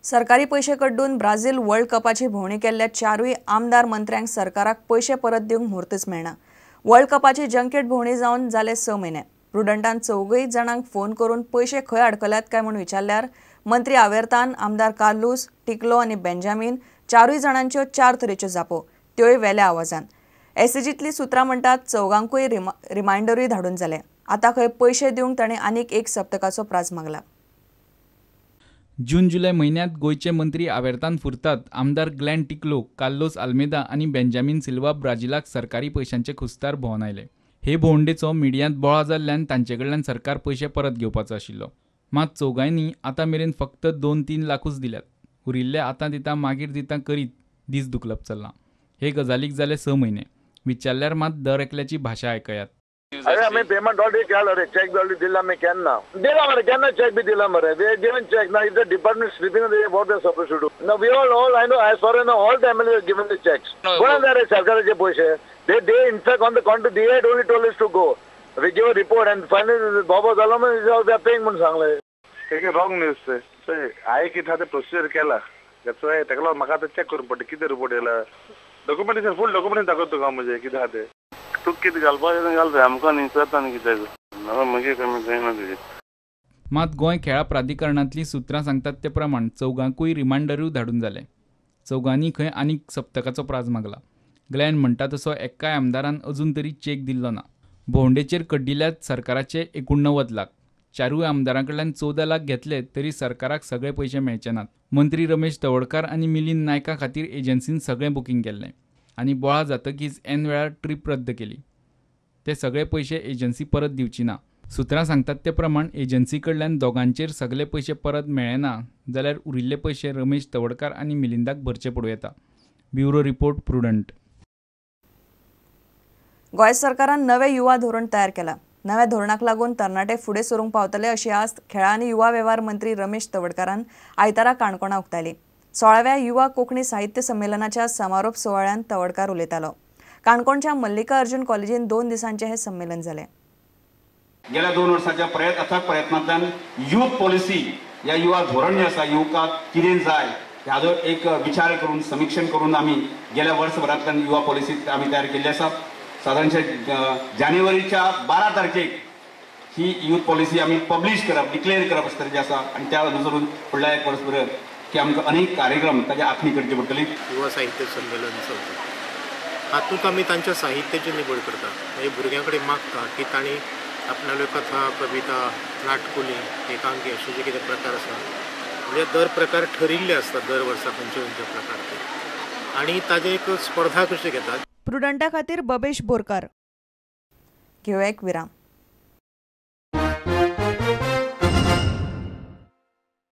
सरकारी पयशे कड्डून Brazil world कपाची भोंवडी केल्ल्या चारूय आमदार मंत्र्यांक सरकाराक पयशे परत दिवंक म्हूर्तच मेळना। वर्ल्ड कपाची जंकेट भोंवडी जावन जाले 6 म्हयने। प्रुडंटान चौगय जाणांक फोन करून पयशे खंय अडकल्यात काय म्हूण विचारल्यार मंत्री आवेर्तान, आमदार कार्लूस, टिकलो आनी बेंजामीन चारूय जाणांच्यो 4 तरेच्यो जापो, त्योय वेल्या आवाजान। एसएजीतली सुत्रां म्हणटात चौगांकूय रिमायंडरूय धाडून जाले। आतां खंय पयशे दिवंक ताणें आनीक 1 सप्तकाचो प्राज मागला। जून जुलय म्हयन्यांत गोंयचे मंत्री आवेर्तान फुरतात, आमदार ग्लॅन टिकलो, कार्लोस आल्मेदा आनी बेंजामीन सिल्वा ब्राझिलाक सरकारी पयशांचे खुस्तार भोंवन आयले। हे भोंवडेचो मिडियांत बोळा जाल्ल्यान तांचे कडल्यान सरकार पयशे परत घेवपाचो आशिल्लो। मात चौगांयनी आतां मेरेन फक्त 2-3 लाखूच दिल्यात। उरिल्ले आतां दिता मागीर दिता करीत दीस दुखलप चल्लां। हे गजालीक जाले 6 म्हयने। विचारल्यार मात दर एकल्याची भाशा आयकयात। अरे आमी पेमेंट ऑलरेडी केला रे, चेक बी ऑलरेडी दिला आमी केन्ना दिला मरे, केन्ना चेक बी दिला मरे। They given cheque ना, if the department sleeping they what they suppose to do now. We all all I know as far as all the MLA given the cheques. कोणा जाय रे सरकाराचे पयशे? They they in fact on the contrary they had only told us to go, we give a report and finally बाबा जालो they are paying म्हणून सांगले। तेगे रॉंग न्यूज ते हांवें कितें आतां प्रोसिजर केला that's why तेका लागून म्हाका आतां चॅक करूंक पडटा कितें रिपोर्ट येयला। डॉक्युमेंटेशन फूल डॉक्युमेंट दाखयता तुका म्हजें कितें आहा तें। तूं कितें घालपाचें घाल रे, आमकां न्ही जाता न्ही कित्याक मागीर कमी जायना तुजें। मात गोंय खेळां प्राधिकरणांतलीं सुत्रां सांगतात ते प्रमाण चौगांकूय रिमांडरूय धाडून जाले। चौगांनी खंय आनीक सप्तकाचो प्राज मागला। ग्लॅन म्हणटा तसो एकाय आमदारान अजून तरी चेक दिल्लो ना। भोंवडेचेर कड्डिल्यात सरकाराचे 89 लाख। चारूय आमदारां कडल्यान 14 लाख घेतले तरी सरकाराक सगळे पयशे मेळचे नात। मंत्री रमेश तवडकार आनी मिलिंद नायका खातीर एजन्सीन सगळें बुकींग केल्लें आनी बोळा जातकीच ऐन वेळार ट्रीप रद्द केली। ते सगळे पयशे एजन्सी परत दिवची ना। सुत्रां सांगतात ते प्रमाण एजन्सी कडल्यान दोगांचेर सगळे पयशे परत मेळ्ळे ना जाल्यार उरिल्ले पयशे रमेश तवडकार आनी मिलिंदाक भरचे पडूं येता। Bureau report, Prudent. Goa सरकारान नवे युवा धोरण तयार केला। नव्या धोरणाक लागून तरणाटे फुडें सरूंक पावतले अशी आस्त खेळां आनी युवा वेव्हार मंत्री रमेश तवडकारान आयतारा काणकोणा उक्तायली। 16व्या युवा कोंकणी साहित्य संमेलनाच्या समारोप सुवाळ्यांत तवडकार उलयतालो। काणकोणच्या मल्लिका अर्जुन कॉलेजीन 2 दिसांचें हें संमेलन जालें। गेल्या 2 वर्सांच्या अथक प्रयत्नांतल्यान यूथ पॉलिसी या युवा धोरण जें आसा, युवकाक कितें जाय हाजो एक विचार करून समिक्षण करून आमी गेल्या वर्सभरांतल्यान युवा पॉलिसी आमी तयार केल्ली आसा। सादारणशे जानेवारीच्या 12 तारखेक ही यूथ पॉलिसी आमी पब्लिश करप, डिक्लेअर करप अशें तरेचें आसा आनी त्या अनुसरून फुडल्या 1 वर्सभर की आमकां अनेक कार्यक्रम ताची आखणी करची पडटली। युवा साहित्य संमेलन चलता, हातूंत आमी तांच्या साहित्याची निवड करता। मागीर भुरग्यां कडेन मागता की तांणी आपणाल्यो कथा, कविता, नाटकुली, एकांकी अशे जे कितें प्रकार आसा, म्हणजे दर प्रकार ठरिल्ले आसता दर वर्सा खंयचे खंयचे प्रकार ते, आनी ताजे एक स्पर्धा कशी घेतात। प्रुडंटा खातीर बबेश बोरकार। घेवया एक विराम।